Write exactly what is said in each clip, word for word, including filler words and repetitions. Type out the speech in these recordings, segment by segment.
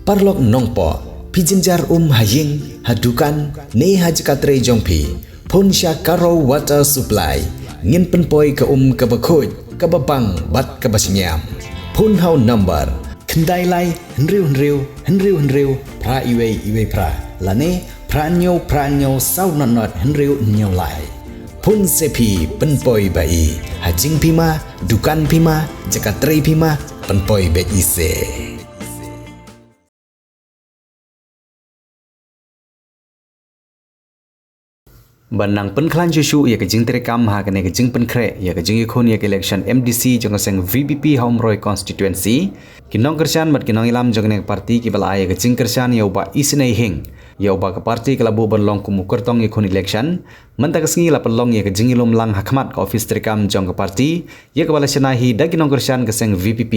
Paralok nongpoh, phi jynjar um ha ïing, ha dukan, ne ha jaka trei jong phi, phone sha Karo Water Supply. Ngin pynpoi ka um kaba khuid, kaba bang bad kaba shngiam. Phone ha u number khyndai lai hynriew hynriew hynriew hynriew phra iwei iwei phra, lane phra hynñiew phra hynñiew saw nod nod hynriew hynñiew lai. Phone se phi, pynpoi ba i. Ha jingpima, dukan pima, jaka trei pima, pynpoi beit i se. Ban nang pynkhlaiñ shuh shuh ïa ka jingtreikam ha kane ka jingpynkhreh ïa ka jingïakhun ïa ka election M D C jong ka seng V P P ha Umroi constituency, ki nongkyrshan bad ki nongïalam jong kane ka party kiba la ai ïa ka jingkyrshan ïa u Bah Isynei Hing, ïa uba ka party ka la buh ban long kum u kyrtong ïakhun election, mynta ka sngi la pynlong ïa ka jingïalum lang ha khmat ka ophis treikam jong ka party, ïa kaba la shna hi da ki nongkyrshan ka seng V P P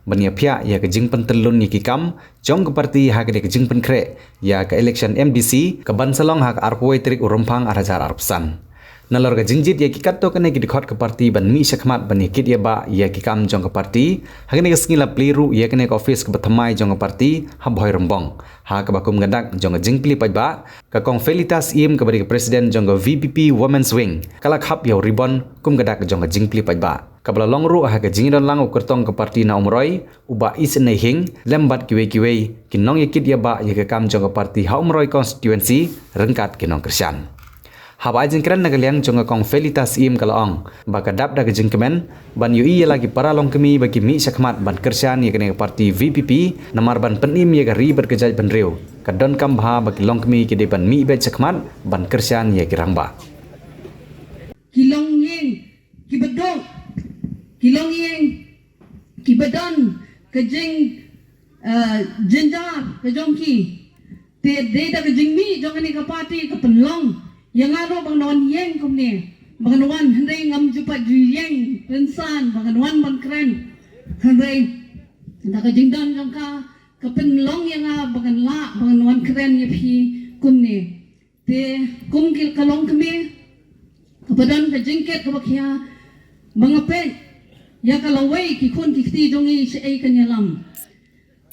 ban ïaphiah ïa ka jingpyntyllun ïa ki kam jong ka party ha kane ka jingpynkhreh ïa ka election M D C kaban sa long ha ka arphew wei tarik u Rymphang ar hajar arphew san. Nalor ka jingjied ïa ki katto katne ki dkhot ka party ban mih shakhmat ban ïakit ïabah ïa ki kam jong ka party, ha kane ka sngi la plie ruh ïa kane ka ophis kaba thymmai jong ka party ha Bhoirymbong, ha kaba kum ka dak jong ka jingplie paidbah, ka Kong Felita Syiem kaba dei ka president jong ka V P P Women's Wing ka la khap ïa u ribbon kum ka dak jong ka jingplie paidbah, kaba la long ruh ha ka jingdon lang u kyrtong ka party na Umroi, u Bah Isynei Hing, lem bad kiwei kiwei ki nongïakit ïabah ïa ka kam jong ka party ha Umroi constituency ryngkat ki nongkyrshan. Haba ai jingkren na ka liang jong ka Kong Felita Syiem ka la ong ba ka dap da ka jingkmen ban ïohi ïa la ki para longkmie ba ki mih shakhmat ban kyrshan ïa kane ka party V P P, namar ban pynim ïa ka ri bad ka jaitbynriew, ka donkam bha ba ki longkmie ki dei ban mih beit shakhmat ban kyrshan ïa ki rangbah. Ki long ïing kiba duk, ki long ïing kiba don ka jing, eh, jynjar ka jong ki. Te dei da ka jingmih jong kane ka party ka pynlong ïa nga ruh ba ngan wan ïeng kumne, ba ngan wan, hynrei ngam ju pat ju ïeng rynsan ba ngan wan ban kren. Hynrei da ka jingdon jong ka, ka pynlong ïa nga ba ngan lah ba ngan wan kren ïa phi kumne. Te kum ki ka longkmie kaba don ka jingkit kaba khia, ba nga peit ïa ka lawei ki khun ki kti jong ngi shaei kan ïalam.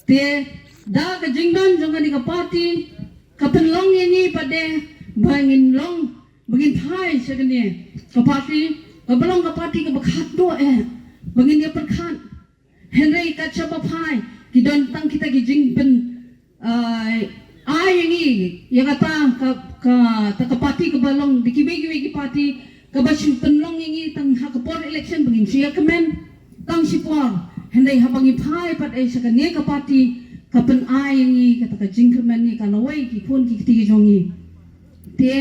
Te da ka jingdon jong kane ka party ka pynlong ïa ngi pat de ba ngin long, ba ngin phai sha kane ka party kaba long ka party kaba khatduh eh, ba ngin ïa pyrkhat. Hynrei kat shaba phai ki don tang kita ki jingpyn, ah, ai ïa ngi ïa kata ka, ka, ta ka party kaba long da kiwei kiwei ki party kaba shu pynlong ïa ngi tang ha ka por election ba ngin shu ïa kmen tang shi por. Hynrei haba ngi phai pat ei sha kane ka party ka pyn ai ïa ngi kata ka jingkyrmen ïa ka lawei ki khun ki kti jong ngi. Te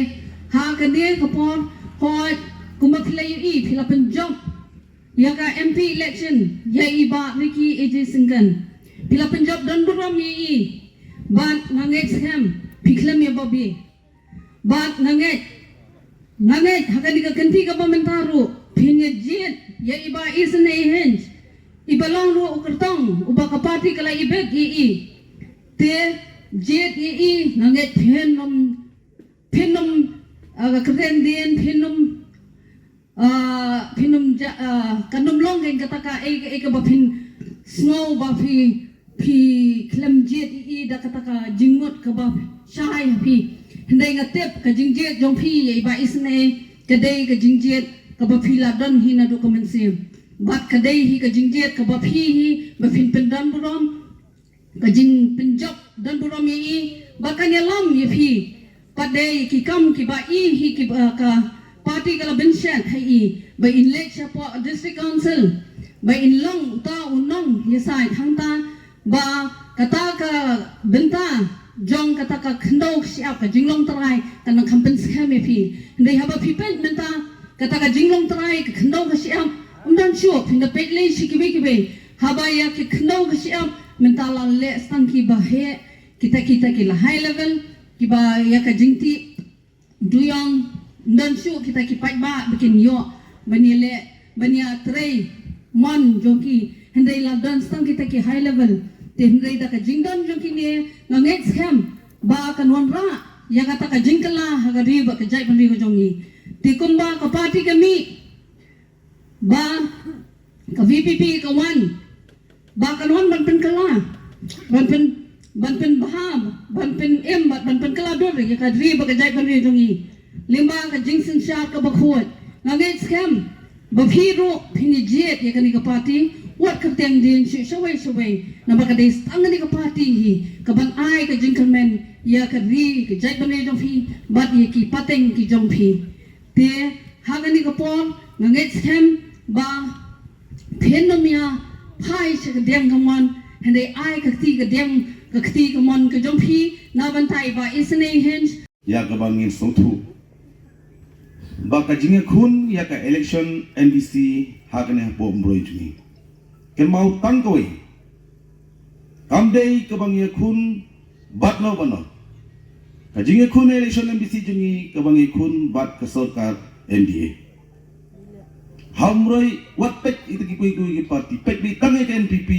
ha kane ka por, hooid, kumba phi la ïohi, phi la pynjop ïa ka M P election ïa i Bah Ricky A J Syngkon. Phi la pynjop don burom ïa i. Bad nga ngeit skhem phi khlem ïa babe. Bad nga ngeit, nga ngeit ha kane ka kynti kaba mynta ruh phin ïa jied ïa i Bah Isynei Hing, iba long ruh u kyrtong uba ka party ka la ibit ïa i. Te jied ïa i, nga ngeit phin ym, phin ym, ah, ka kren dien, phin ym, ah, phin ym ja, ah, kan ym long kein kata kaei kaei kaba phin sngew ba phi, phi khlem jied ïa i da kata ka jingmut kaba shai ha phi. Hynrei nga tip ka jingjied jong phi ïa i Bah Isynei ka dei ka jingjied kaba phi la don hi naduh ka mynsiem. Bad ka dei hi ka jingjied kaba phi hi ba phin pyndon burom, ka jingpynjop don burom ïa i ba kan ïalam ïa phi. Pat de ki kam kiba i hi kiba ka party ka la bynshet ha i ba in leit shapoh District Council, ba in long uta u nongïasaid hangta, ba kata ka bynta jong kata ka khyndew ka shyiap, ka jinglong trai, kan nang kham pynskhem ïa phi. Hynrei haba phi peit mynta kata ka jinglong trai, ka khyndew ka shyiap, ym don shuh, phin da peit lei sha kiwei kiwei. Haba ïa ki khyndew ka shyiap mynta la leh tang kiba heh, kita kita ki la high level, kiba ïa ka jingtih duyong, ym don shuh kita ki paidbah ba kin ïoh ban ïaleh, ban ïatrei mon jong ki. Hynrei la don tang kita ki high level. Te hynrei da ka jingdon jong kine nga ngeit skhem ba kan wanrah ïa kata ka jingkylla ha ka ri bad ka jaitbynriew ka jong ngi. Te kumba ka party ka mih ba ka V P P ka wan ba kan wan ban pynkylla, ban pyn, ban pynbha, ban pynim bad ban pynkylla dur ïa ka ri bad ka jaitbynriew jong ngi. Lyngba ka jingsynshar kaba khuid, nga ngeit skhem ba phi ruh phin jied ïa kane ka party wat kyrteng dien shuh shawei shawei, namar ka dei tang kane ka party hi kaban ai ka jingkyrmen ïa ka ri ka jaitbynriew jong phi bad ïa ki pateng ki jong phi. Te ha kane ka por nga ngeit skhem ba phin ym ïa phai sha ka dieng ka mon, hynrei ai ka kti ka dieng, ka kti ka mon ka jong phi na bynta i Bah Isynei Hinge. Ïa kaba ngin sngewthuh ba ka jingïakhun ïa ka election M D C ha kane hapoh Umroi jong ngi, kynmaw tang kawei, kam dei kaba ngi ïakhun bad no bad no. Ka jingïakhun election M D C jong ngi kaba ngi ïakhun bad ka sorkar M D A. Ha Umroi wat peit ïa kita kiwei kiwei ki party, peit beit tang ïa ka N P P,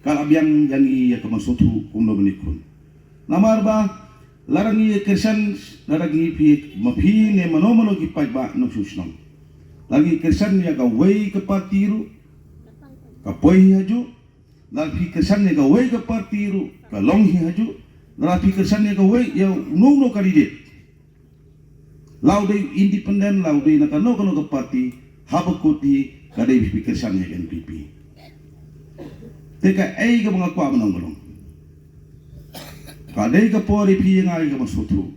ka la biang ïa ngi ïa kaba sngewthuh kumno ban ïakhun. Namar ba lada ngi ïa kyrshan, lada ngi phi, ma phi ne mano mano ki paidbah nongshong shnong, lada ngi kyrshan ïa kawei ka party ruh, ka poi hi hajuh. Lada phi kyrshan ïa kawei ka party ruh, ka long hi hajuh. Lada phi kyrshan ïa kawei, ïa uno uno candidate, la u dei independent, la u dei na kano kano ka party, haba kut hi ka dei phi kyrshan ïa ka N P P. Te kaei kaba nga kwah ban ong ka long, ka dei ka por ïa phi ïa nga ïa kaba sngewthuh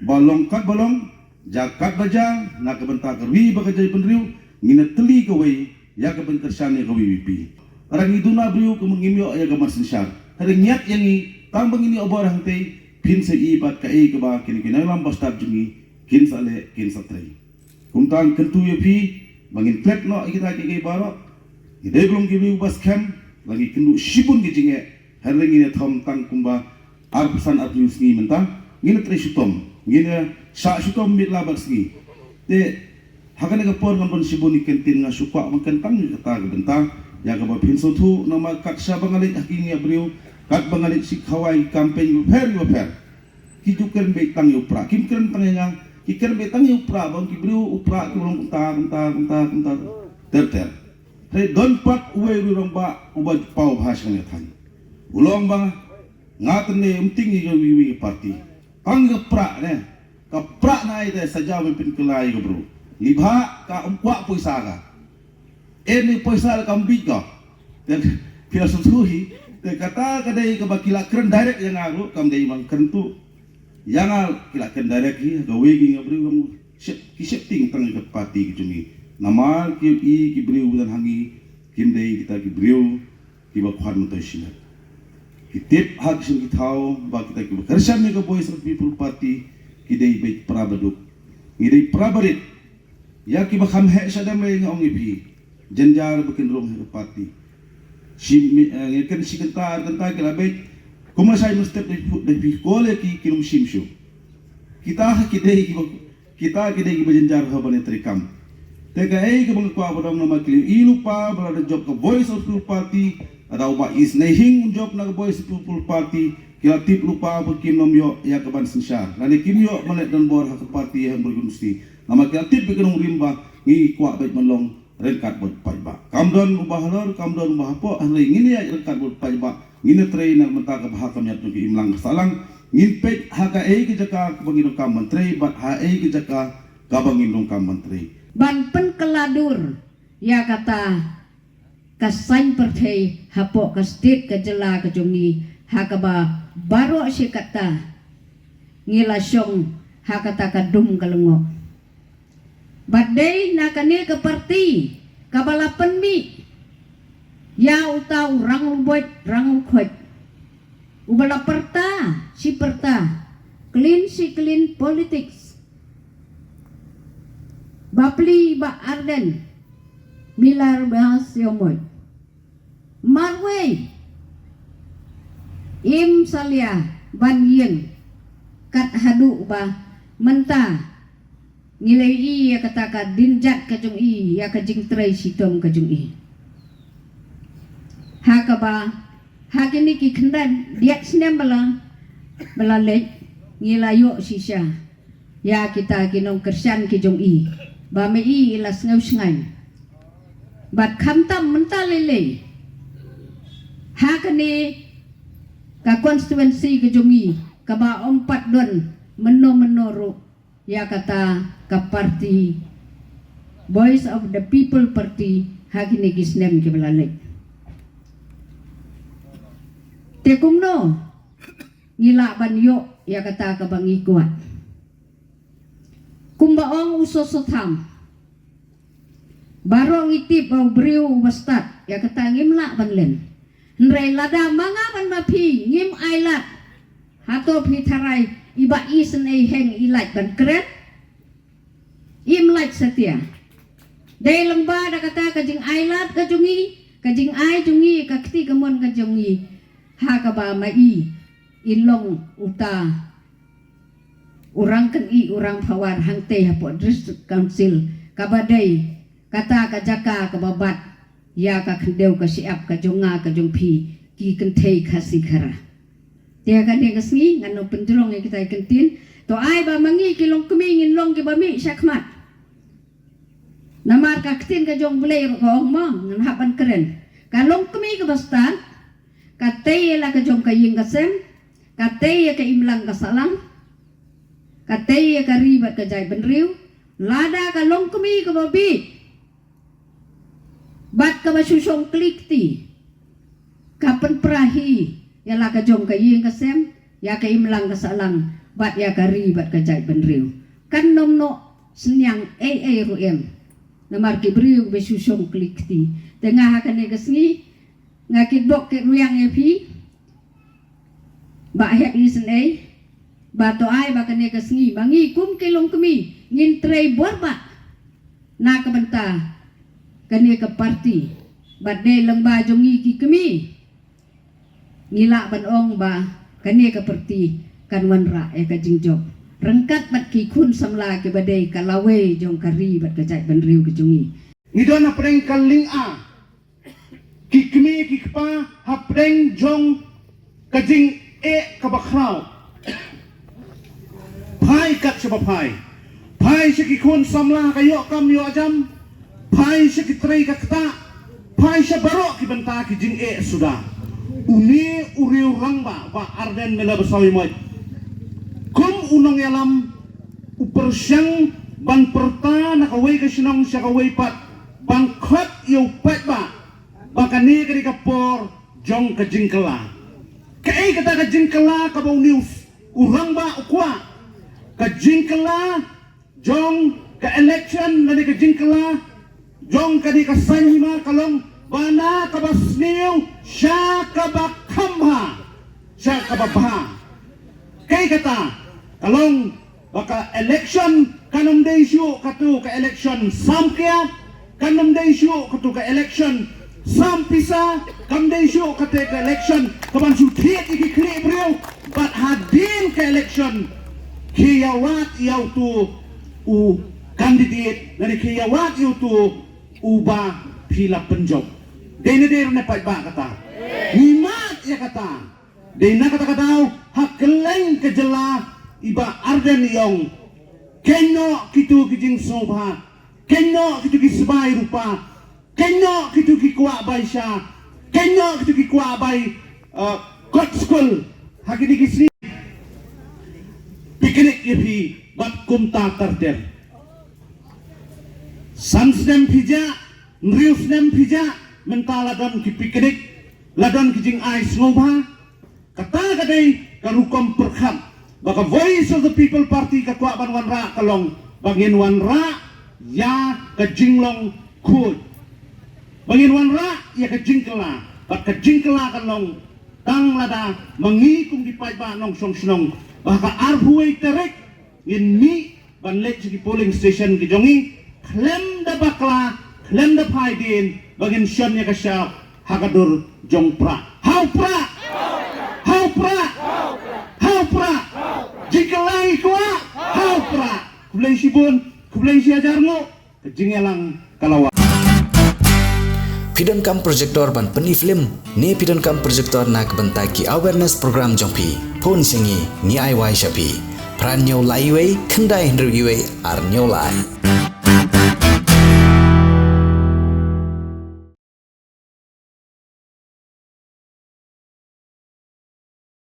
ba long katba long, jia katba jia, na ka bynta ka ri bad ka jaitbynriew, ngin ïa tylli kawei ïa ka ban kyrshan ïa ka V P P. Lada ngi duna briew ka mut ngim ïoh ïa ka ban synshar, hynrei ngiat ïa ngi, tang ba ngin ïoh bor hangtei, phin sa ïohi bad kaei kaba kine ki nongïalam bastad jong ngi kin sa leh, kin sa trei. Kumta ngan kyntu ïa phi ba ngin klet noh ïa kita kiei kiei baroh. Ngi dei ba long ki briew ba skhem, ba ngi kynduh shibun ki jingeh, hynrei ngin ïa thom tang kumba arphew san arphew hynñiew sngi mynta, ngin ïa trei shitom, ngin ïa shah shitom miet la bad sngi. Te ha kane ka por ngam don shibun ïa ka ktien, nga shu kwah ban kren tang ïa kata ka bynta, ïa kaba phin sngewthuh, namar kat shaba nga leit ha ki ngi ïa briew, katba nga leit sha khawai campaign bapher bapher, ki ju kren beit tang ïa u Prah, kim kren tang ïa nga, ki kren beit tang ïa u Prah, ba ki briew u Prah ki long kumta kumta kumta kumta ter ter. Te don pat uwei u rangbah uba paw bha sha kane ka thaiñ, u long ba nga tynne ym tieng ïa ka iwei iwei ka party. Tang ka Prah ne, ka Prah na ai te sa jaw ban pynkylla ïa ka bru. Neibhah ka ym kwah poisa ka. Em, ne poisa la kam bit ka. Te phi la sngewthuh hi, te kata ka dei kaba ki la kren direct ïa nga ruh, kam dei ban kren tuh ïa nga, ki la kren direct hi, kawei ki nga briew kam shep, ki sheptieng tang ïa ka party ka jong ngi. Namar ki ïohi ki briew ba don ha ngi kim dei kita ki briew kiba khwan myntoi shimet. Ki tip ha ki shnong ki thaw ba kita kiba kyrshan ïa ka Voice of People Party ki dei beit para baduk. Ngi dei para barit. Ïa kiba kham heh shadem lei nga ong ïa phi, jynjar ba kin rung ha ka party. Shi mi, eh, ngi kren shi kynta ar kynta ki la beit. Kumba shai mynstep da phi, da phi call ïa ki, kin ym shim shuh. Kita ha ki dei kiba Kita ki dei kiba jynjar ha ban ïa trei kam. Te kaei kaba nga kwah ban ong, namar ki la ïohi lypa ba lada jop ka Voice of People Party, lada u Bah Isynei Hinge un jop na ka Voice of People Party, ki la tip lypa ba kim nym ïoh ïa ka ban synshar, lane kim ïoh ban leit donbor ha ka party ha Umroi constituency. Namar ki la tip ba ki nongrim ba ngi kwah beit ban long ryngkat bad paidbah. Kam don uba halor, kam don uba hapoh, hynrei ngin ïaid ryngkat bad paidbah. Ngin ïa trei na ka bynta ka bha ka miat jong ka imlang ka sahlang. Ngin peit ha kaei ka jaka kaba ngin donkam ban trei bad ha ei ka jaka kaba ngin donkam ban trei. Ban pynkylla dur ïa kata ka saiñ pyrthei hapoh ka state, ka jylla ka jong ngi, ha kaba baroh shi katta ngi la shong ha kata ka dum ka lyngngoh. Bad dei na kane ka party kaba la pynmih ïa uta u Ranglubeit Ranglukhoit, uba la pyrta shi pyrta, clean shi clean politics. Bapli Bah Ardent Miller Basaiawmoit. Marwei, im salia ban ïeng kat haduh ba mynta ngi la ïohi ïa kata ka dynjat ka jong i, ïa ka jingtrei shitom ka jong i. Ha kaba ha kine ki khyndiat snem ba la, ba la leit, ngi la ïoh shisha ïa kita ki nongkyrshan ki jong i ba ma i i la sngew shngaiñ. Bad khamtam mynta lei lei ha kane ka constituency ka jong ngi kaba ym pat don mynno mynno ruh ïa kata ka party, Voice of the People Party, ha kine ki snem kiba la leit. Te kumno ngi lah ban ïoh ïa kata kaba ngi kwah? Kumba ong u Soso Tham, baroh ngi tip ba u briew uba stad, ïa kata ngim lah ban len. Hynrei lada ma nga bad ma phi ngim ailad, hato phi tharai i Bah Isynei Heng i lah ban kren? Im lah satia. Dei lyngba da kata ka jingailad ka jong ngi, ka jingai jong ngi, ka kti kamon ka jong ngi, ha kaba ma i i long uta u rangkynmaw, u rangpawar hangtei hapoh District Council, kaba dei kata ka jaka kaba bat ïa ka khyndew ka shyiap ka jong nga ka jong phi, ki kynthei Khasi Khara. Te ha kane ka sngi ngan ym pynjrong ïa kita ki ktien. To ai ba ma ngi ki longkmie ngin long kiba mih shakhmat. Namar ka ktien ka jong U Blei ruh ka ong mo, ngan hap ban kren. Ka longkmie kaba stad ka tei ïa la ka jong ka ïing ka sem, ka tei ïa ka imlang ka sahlang, ka tei ïa ka ri bad ka jaitbynriew. Lada ka longkmie kaba bieit bad kaba shu shong kli kti ka pynpra hi ïa la ka jong ka ïing ka sem, ïa ka imlang ka sahlang, bad ïa ka ri bad ka jaitbynriew, kan ym noh synñiang ei ei ruh em. Namar ki briew ba shu shong kli kti. Te nga ha kane ka sngi nga kitbok kitrwiang ïa phi, Bah Hek Isynei, ba to ai ba kane ka sngi ma ngi kum ki longkmie ngin trei bor bha na ka bynta kane ka party. Bad dei lyngba jong ngi ki kmie ngi lah ban ong ba kane ka party kan wanrah ïa ka jingjop ryngkat bad ki khun samla kiba dei ka lawei jong ka ri bad ka jaitbynriew ka jong ngi. Ngi don hapdeng ka liang, ki kmie ki kpa, hapdeng jong ka jingeh kaba khraw. Phai kat shaba phai. Phai sha ki khun samla ka ïoh kam ïoh jam. Phai sha ki trei ka ktah. Phai sha baroh ki bynta ki jingeh suda. Une u riew rangbah Bah Ardent Miller Basaiawmoit, kum u nongïalam u pyrshang ban pyrta na kawei ka shnong sha kawei pat ban khot ïa u paidbah ba kane ka dei ka por jong ka jingkylla. Kaei kata ka jingkylla kaba une u rangbah u kwah? Ka jingkylla jong ka election lane ka jingkylla jong kane ka saiñ hima ka long ba na kaba sniew sha kaba kham bha, sha kaba bha. Kaei kata? Ka long ba ka election kan ym dei shuh katu ka election samkhia, kan ym dei shuh katu ka election sam pisa, kan ym dei shuh katu ka election kaban shu thied ïa ki khlieh briew. Bad hadien ka election khie ïawad ïa utu u candidate lane khie ïawad ïa utu uba phi la pynjop. Dei ne dei re ne paidbah kata? Ngi mad ïa kata. Dei na kata ka daw ha kylleng ka jylla i Bah Ardent i ong, kynnoh kitu ki jingsngewbha, kynnoh kitu ki sbai rupa, kynnoh kitu ki kwah bai sha, kynnoh kitu ki kwah bai, uh, kot skul ha kine ki sngi. Picnic ïa phi bad kumta ter ter. San snem phi jah, hynriew snem phi jah, mynta la don ki picnic, la don ki jingai sngewbha. Kata ka dei ka rukom pyrkhat ba ka Voice of the People Party ka kwah ban wanrah ka long ba ngin wanrah ïa ka jinglong khuid, ba ngin wanrah ïa ka jingkylla. Bad ka jingkylla ka long tang lada ma ngi kum ki paidbah nongshong shnong ba ha ka arphew wei tarik ngin mih ban leit sha ki polling station ki jong ngi khlem da bakla, khlem da phai dien, ba ngin shon ïa ka shap ha ka dur jong Prah. Ha u Prah! Ha u Prah! Ha u Prah! Jingkylla ngi kwah ha u Prah. Khublei shibun, khublei shi hajar nguh. Ka jingïalang ka la wan. Phi donkam projector ban pyni film ne phi donkam projector na ka bynta ki awareness program jong phi? Phone sha ngi, ngi ai wai sha phi. Phra hynñiew lai wei, khyndai hynriew wei, ar hynñiew lai.